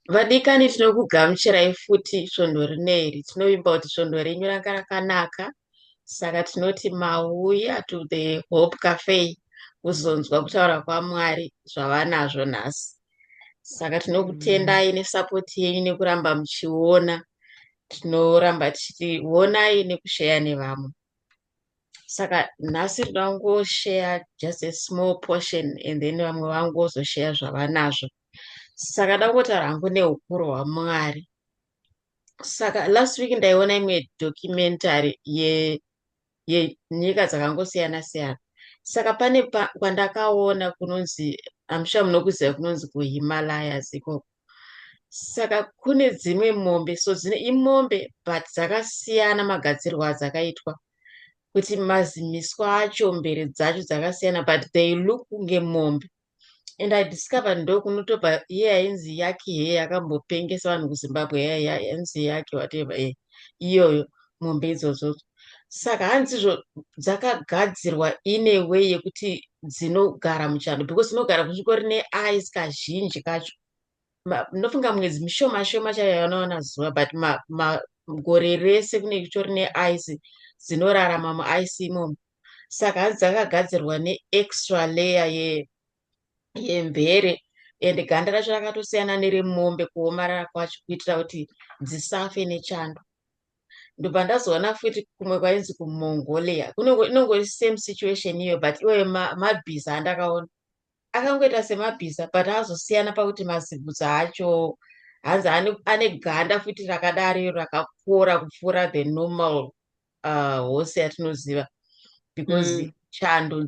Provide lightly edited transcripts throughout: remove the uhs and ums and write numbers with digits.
Vadikani, tinokugamuchirai futi svondo rineri. Tinovimba kuti svondo renyu ranga rakanaka. Saka tinoti mauya to the Hope Cafe kuzonzwa kutaura kwaMwari zvavanazvo nhasi. Saka tinokutendai nesapoti yenyu nekuramba muchiona. Tinoramba tichiti onai nekusheya nevamwe. Saka nhasi tinoda kungosheya just a small portion and then vamwe vangozosheya zvavanazvo. Saka da kungotaura hangu neukuru hwaMwari. Saka last week ndaiona imwe documentary yenyika dzakangosiyana siyana. Saka pane kwandakaona kunonzi, I'm sure munokuziva, kunonzi kuHimalayas ikoko. Saka kune dzimwe mombe, so dzine imombe but dzakasiyana magadzirwo adzakaitwa, kuti mazimiswa acho, mbere dzacho dzakasiyana, but they look kunge mombe. And I discovered ndo kunotobva iye yainzi yak he yakambopengesa vanhu kuZimbabwe, yainzi yak whatever, iyoyo mombe idzodzo. Saka hanzizvo dzakagadzirwa in a way yekuti dzinogara muchando because dzinogara kusvikori neice kazhinji kacho. Ndinofunga mwedzi mishoma shoma chaiyo yavanowana zuva, but gore rese kunenge kutori neice, dzinorarama muice imomo. Saka hanzi dzakagadzirwa neextra layer yemvere and ganda racho rakatosiyana neremombe kuomarara kwacho, kuitira kuti dzisafe nechando. Ndobva ndazoona futi kumwe kwainzi kuMongolia, inongori same situation iyo, but iwoyo mabhiza andakaona akangoita semabhiza, but azosiyana pakuti mazibvudza acho, hanzi ane ganda futi rakadaro rakakora kupfuura the normal horse yatinoziva, because chando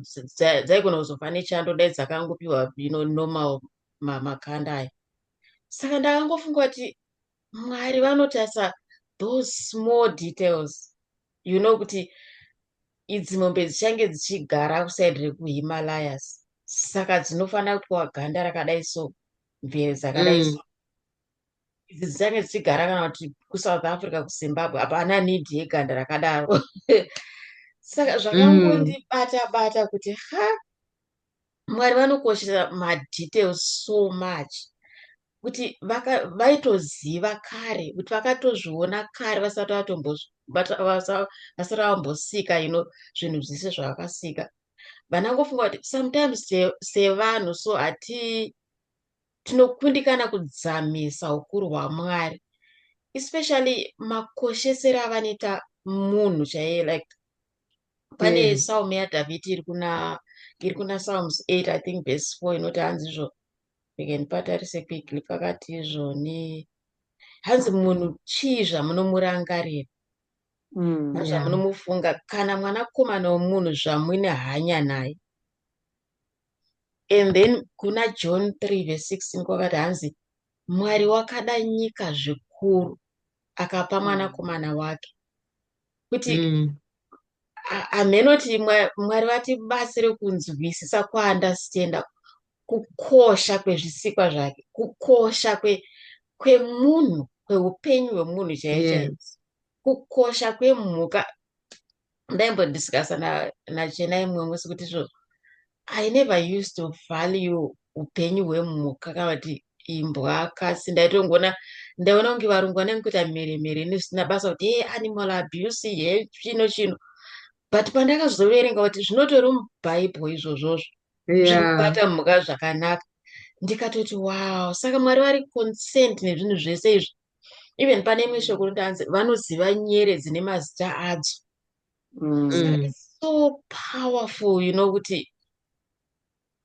dzaigona kuzofa nechando dai dzakangopiwa normal makanda aya. Saka ndakangofunga kuti Mwari vanotarisa those small details, kuti idzi mombe dzichange dzichigara kuside rekuHimalayas, saka dzinofanira kupiwa ganda rakadai, so mvere dzakadai. So idzi dzichange dzichigara kana kuti kuSouth Africa, kuZimbabwe, hapana need yeganda rakadaro. Saka zvakangondibata bata kuti ha, Mwari vanokoshesa madetails so much, kuti vaitoziva kare, kuti vakatozviona kare vasati vambosika zvinhu zvese zvavakasika. Vanangofunga kuti sometimes sevanhu so hati tinokundikana kudzamisa ukuru hwaMwari, especially makoshesero avanoita munhu chaiye. Like pane psalm yaDhavhidi iri kuna Psalms 8, I think verse 4, inoti hanzizvo, ndipatarise quickly, pakati izvoni hanzi, "Munhu chii zvamunomurangarira, zvamunomufunga, kana mwanakomana womunhu zvamuine hanya naye?" And then kuna John 3 verse 16 kwakati hanzi, "Mwari wakada nyika zvikuru, akapa mwanakomana wake," kuti hamhenoti Mwari vatibatsire kunzwisisa, kuunderstanda kukosha kwezvisikwa zvake, kukosha kwemunhu, kweupenyu hwemunhu chaiye chaiye, kukosha kwemhuka. Ndaimbodiscussa naChenai mumwe musi kuti izvo I never used to value upenyu hwemhuka, kana kuti imbwa, katsi. Ndaitongoona, ndaiona kunge varungu vanenge kuita mheremhere nezvisina basa, kuti he animal abuse, he chino chino, but pandakazoverenga kuti zvinotori mubhaibheri izvozvozvo, zvekubata mhuka zvakanaka, ndikatoti wow, saka Mwari vari concerned nezvinhu zvese izvi. Even pane imwe shoko rinoti vanoziva nyeredzi nemazita adzo. It's so powerful kuti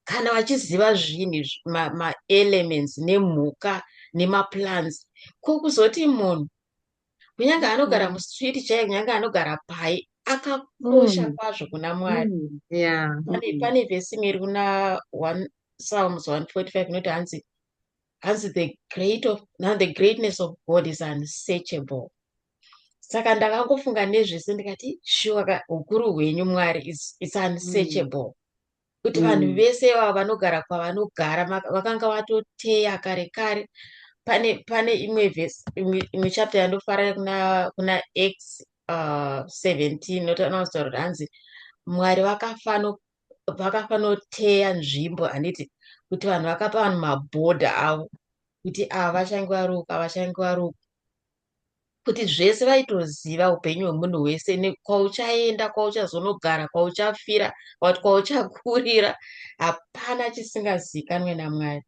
kana vachiziva zvinhu izvi, maelements nemhuka nemaplants, ko kuzoti munhu, kunyange anogara mustreet chaiyo, kunyange anogara pai, akakosha kwazvo kuna Mwari. Pane vhesi imwe iri kuna Psalms 145 inoti hanzi the greatness of God is unsearchable. Saka ndakangofunga nezvese ndikati shuwa, ukuru hwenyu Mwari is unsearchable, kuti vanhu vese ivava vanogara kwavanogara vakanga vatoteya kare kare. Pane imwe vhesi, imwe chapter yandofara kuna Acts 17, inotaura kuti hanzi Mwari vakafanoteya nzvimbo, handiti, kuti vanhu vakapa vanhu mabhodha avo. Kuti ava vachange vari uku, ava vachange vari uku, kuti zvese vaitoziva upenyu hwemunhu wese, nekwauchaenda, kwauchazonogara, kwauchafira, kuti kwauchakurira, hapana chisingazikanwe naMwari.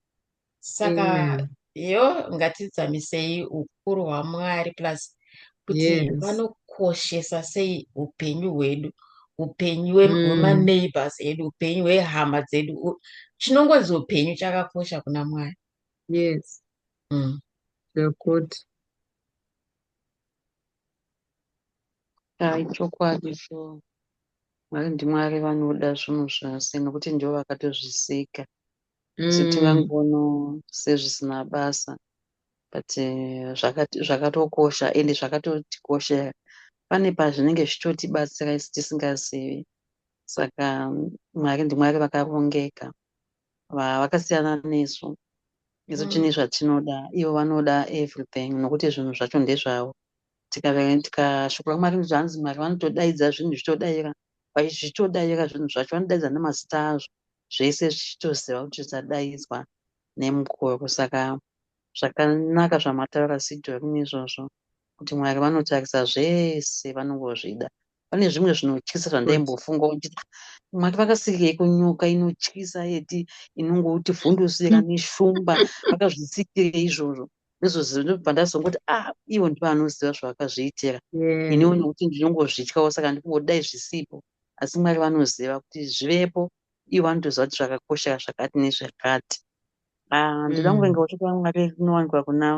Saka Amen. yo ngatidzamisei ukuru hwaMwari, plus kuti vanokoshesa sei upenyu hwedu, upenyu hwemaneighbors edu, upenyu hwehama dzedu. Chinongonzi upenyu chakakosha kuna Mwari. Zvekuti. Hai, chokwadi so Mwari ndiMwari vanoda zvinhu zvose nokuti ndivo vakatozvisika. Isu tingangoona sezvisina basa, but zvakatokosha ende zvakatotikoshera. Pane pazvinenge zvichitotibatsira isu tisingazivi. Saka Mwari ndiMwari vakarongeka, vakasiyana nesu. Isu tine zvatinoda, ivo vanoda everything nokuti zvinhu zvacho ndezvavo. Tikashoko raMwari rinoti hanzi Mwari vanotodaidza zvinhu zvichitodaira, zvichitodaira zvinhu zvacho, vanodaidza nemazita azvo, zvese zvichitoziva kuti zvichadaidzwa nemukuru. Saka zvakanaka zvamataura Sidhori izvozvo, kuti Mwari vanotarisa zvese, vanongozvida. Pane zvimwe zvinotyisa zvandaimbofunga kuti Mwari vakasikirei kunyoka inotyisa yeti inongotivhundusira neshumba, vakazvisikirei izvozvo? Ndobva ndazongoti, ah, ivo ndivo vanoziva zvavakazviitira. Iniwo nokuti ndinongozvityawo, saka ndikungodai zvisipo, asi Mwari vanoziva kuti zvivepo. Ivo vanotoziva kuti zvakakoshera zvakati nezvakati. Ndoda kungoverenga shoko raMwari rinowanikwa kuna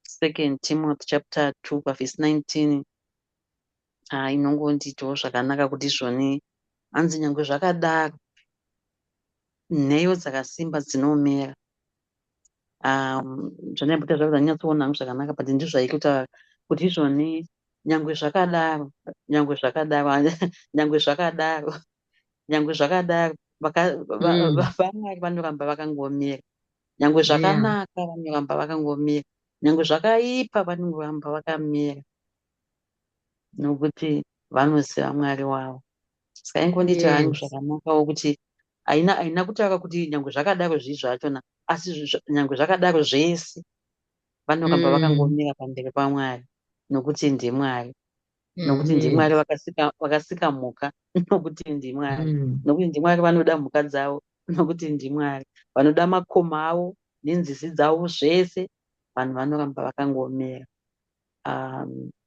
Second Timothy chapter 2 pavhesi 19. Inongondiitawo zvakanaka kuti izvoni hanzi, nyangwe zvakadaro nheyo dzakasimba dzinomera. Zvandaimbota zvacho handanyatsoona hangu zvakanaka, but ndizvo zvairi kutaura kuti izvoni nyangwe zvakadaro, nyangwe zvakadaro, nyangwe zvakadaro, nyangwe zvakadaro, vaMwari vanoramba vakangomira. Nyangwe zvakanaka vanoramba vakangomira, nyangwe zvakaipa vanoramba vakamira, nokuti vanoziva Mwari wavo. Saka ingondiitira hangu zvakanakawo kuti haina kutaura kuti nyangwe zvakadaro zvii zvachona, asi nyangwe zvakadaro zvese vanoramba vakangomira pamberi paMwari, nokuti ndiMwari, nokuti ndiMwari vakasika mhuka, nokuti ndiMwari, nokuti ndiMwari vanoda mhuka dzavo, nokuti ndiMwari vanoda makomo avo nenzizi dzavo zvese, vanhu vanoramba vakangomira.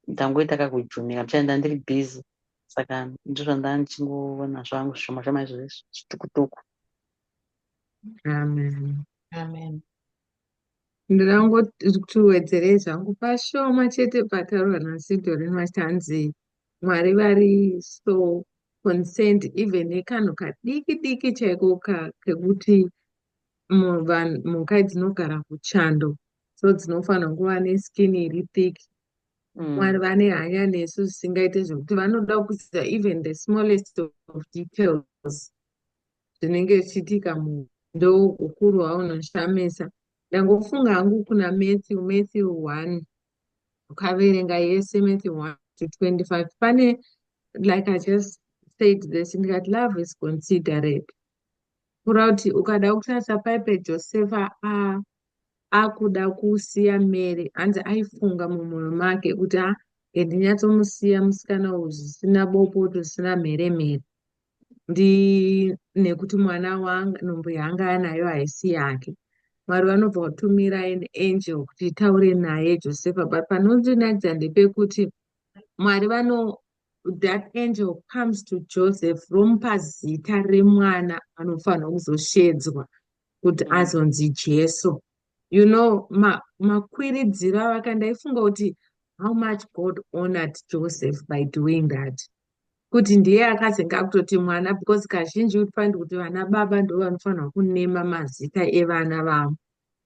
Ndangoita kakujumira, ndichaenda, ndiri busy, saka ndizvo zvandanga ndichingoona zvangu zvishoma shoma izvozvi, zvitukutuku. Amen. Amen. Ndinangoti wedzerei zvangu pashoma chete pataurwa naSidhorini vachiti hanzi Mwari vari so concerned even nekanhu kadiki diki chaiko kekuti mhuka dzinogara kuchando, so dzinofanira kuva neskin iri thick. Mwari vane hanya nesu zvisingaite, zvekuti vanoda kuziva even the smallest of details zvinenge zvichiitika. Ndo ukuru hwaunoshamisa. Ndangofunga hangu kuna Matthew 1, ukaverenga yese Matthew 1 to 25, pane, like I just said this, ndikati love is considerate, kureva kuti ukada kutarisa paipe Josefa akuda kusiya Mary, hanzi aifunga mumwoyo make kuti, a ndinyatsomusiya musikana uyu zvisina bopoto, zvisina mheremhere, ndi nekuti mwana wanga nhumbu yaanga anayo haisi yake. Mwari vanobva kutumira an angel kuti itaure naye Josefa. But panondinakidza ndepekuti Mwari vano, that angel comes to Joseph, romupa zita remwana anofanira kuzoshedzwa kuti azonzi Jesu. Makwiridziro avaka, ndaifunga kuti how much God honored Joseph by doing that, kuti ndiye akazenge akutoti mwana, because kazhinji you find kuti vana baba ndo vanofanirwa kunema mazita evana vavo,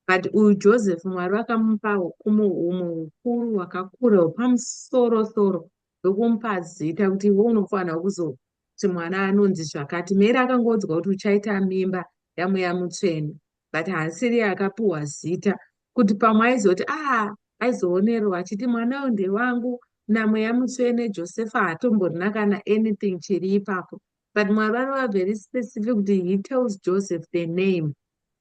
but uyu Joseph, Mwari vakamupa humwe ukuru hwakakura hwepamusoro soro, ndokumupa zita kuti iwe unofanira kuzoti mwana anonzi zvakati. Mary akangoudzwa kuti uchaita mimba yaMweya Mutsvene, but haasiri akapiwa zita, kuti pamwe aizoti a aizoonerwa achiti mwana uyu ndewangu naMweya Mutsvene. Josefa haatomborina kana anything chiri ipapo, but Mwari vanova very specific kuti he tells Joseph the name.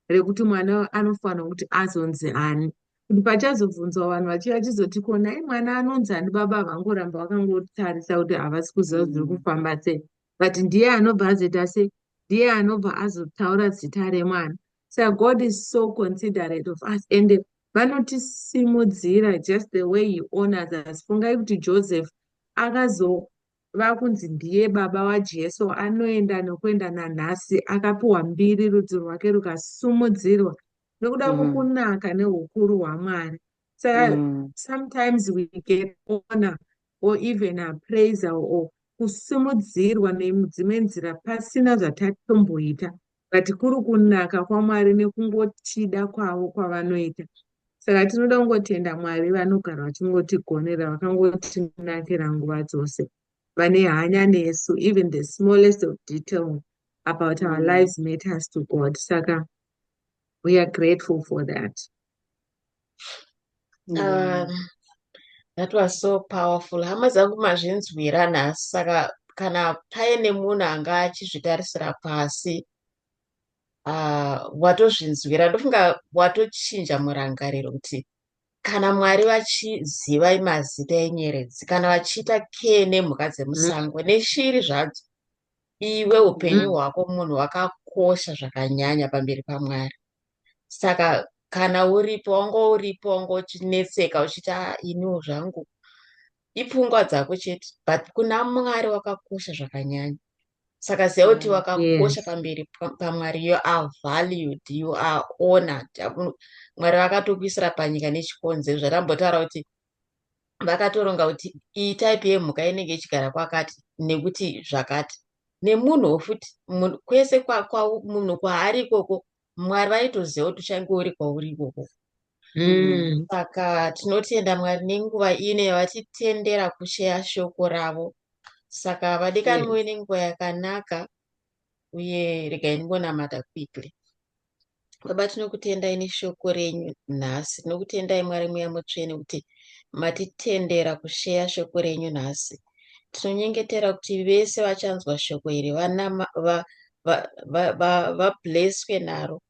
Rekuti mwana anofanira kuti azonzi ani, kuti pachazobvunzwa vanhu vachiva vachizoti, "Ko nhai, mwana anonzi ani?" Baba vangoramba vakangotarisa kuti havasi kuziva kuti zviri kufamba sei, but ndiye anobva azoita sei, ndiye anobva azotaura zita remwana. Saka God is so considerate of us and vanotisimudzira just the way he honors us. Fungai kuti Joseph akazova kunzi ndiye baba waJesu, anoenda nokuenda nanhasi akapiwa mbiri, rudzi rwake rukasumudzirwa nekuda kwokunaka neukuru hwaMwari. Saka sometimes we get honor or even appraisal or kusimudzirwa nedzimwe nzira pasina zvatatomboita, but kuri kunaka kwaMwari nekungotida kwavo kwavanoita. Saka tinoda kungotenda Mwari vanogara vachingotigonera, vakangotinakira nguva dzose, vane hanya nesu. Even the smallest of detail about our lives matters to God. Saka we are grateful for that. That was so powerful. Hama dzangu, mazvinzwira nhasi. Saka kana paine munhu anga achizvitarisira pasi, watozvinzwira, ndofunga watochinja murangariro kuti kana Mwari vachiziva mazita enyeredzi, kana vachiita care nemhuka dzemusango neshiri zvadzo, iwe upenyu hwako munhu wakakosha zvakanyanya pamberi paMwari. Saka kana uripo, wanga uripo, wanga uchinetseka uchiti, "Ah, iniwo zvangu," ipfungwa dzako chete, but kuna Mwari wakakosha zvakanyanya. Saka ziva kuti wakakosha pamberi paMwari. You are valued, you are honored. Mwari vakatokuisira panyika nechikonzero. Zvatambotaura kuti vakatoronga kuti iyi type yemhuka inenge ichigara kwakati nekuti zvakati, nemunhuwo futi kwese munhu kwaari ikoko, Mwari vaitoziva kuti uchange uri kwauri ikoko. Saka tinotenda Mwari nenguva ino yavatitendera kusheya shoko ravo. Saka vadikani, muve nenguva yakanaka uye regai ndingonamata quickly. Baba, tinokutendai neshoko renyu nhasi. Tinokutendai, Mwari Mweya Mutsvene, kuti matitendera kusheya shoko renyu nhasi. Tinonyengetera kuti vese vachanzwa shoko iri vablesswe naro,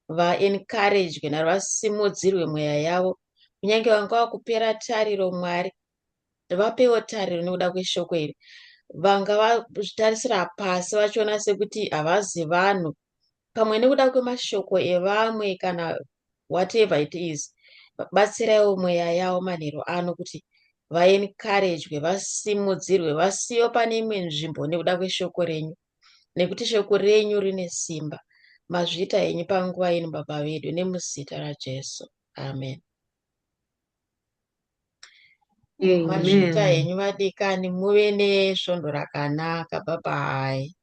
vaencouragwe naro, vasimudzirwe mweya yavo. Kunyange vanga vakupera tariro, Mwari, vapewo tariro nekuda kweshoko iri. Vanga vazvitarisira pasi vachiona sekuti havazi vanhu, pamwe nekuda kwemashoko evamwe kana whatever it is, batsiraiwo mweya yavo manheru ano kuti vaencouragwe, vasimudzirwe, vasiyiwe pane imwe nzvimbo nekuda kweshoko renyu, nekuti shoko renyu rine simba. Mazviita henyu panguva ino, Baba vedu, nemuzita raJesu, amen. Mazviita Amen. henyu, vadikani. Muve nesvondo rakanaka. Bye bye.